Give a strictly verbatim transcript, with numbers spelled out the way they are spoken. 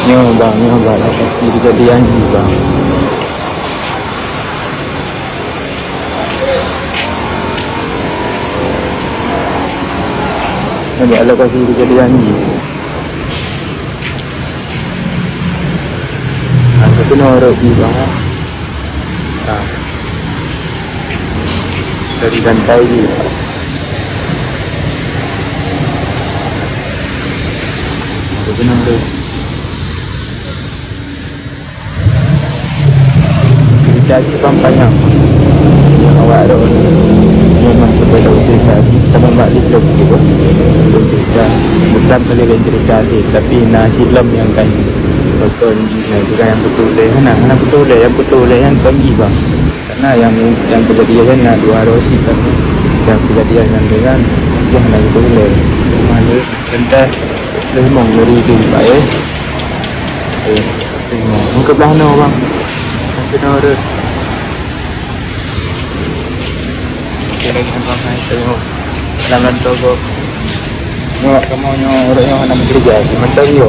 Nyoe bang, nyoe bang, lokasi kejadian jih bang. Nyoe bang, lokasi kejadian jih. Nah, tapi nyoe rot jih bang. Ah. Dari lantai ni. Tapi nang tu. Cerita ni pang panyang. Yang awak tu memang betul cerita ni. Teman mak dia tu cerita. Bukan kali lain cerita ni, tapi nasib lom yang kan. Betul ni, bukan yang betul deh. Hana, hana betul deh. Yang betul deh yang kan gibah. Karena yang, yang kejadian na dua hari cit kan. Yang kejadian nyan tu kan, dah na itu le. Mana tentang lemong dari tu, Pak, eh. Eh, lemong. Mungkin belah no, bang. Mungkin no, Rut. Okey, lagi nampak saya tengok. Dalam lantai kok. Nyoe, kamu nyoe, orang yang nak bekerja, macam yo.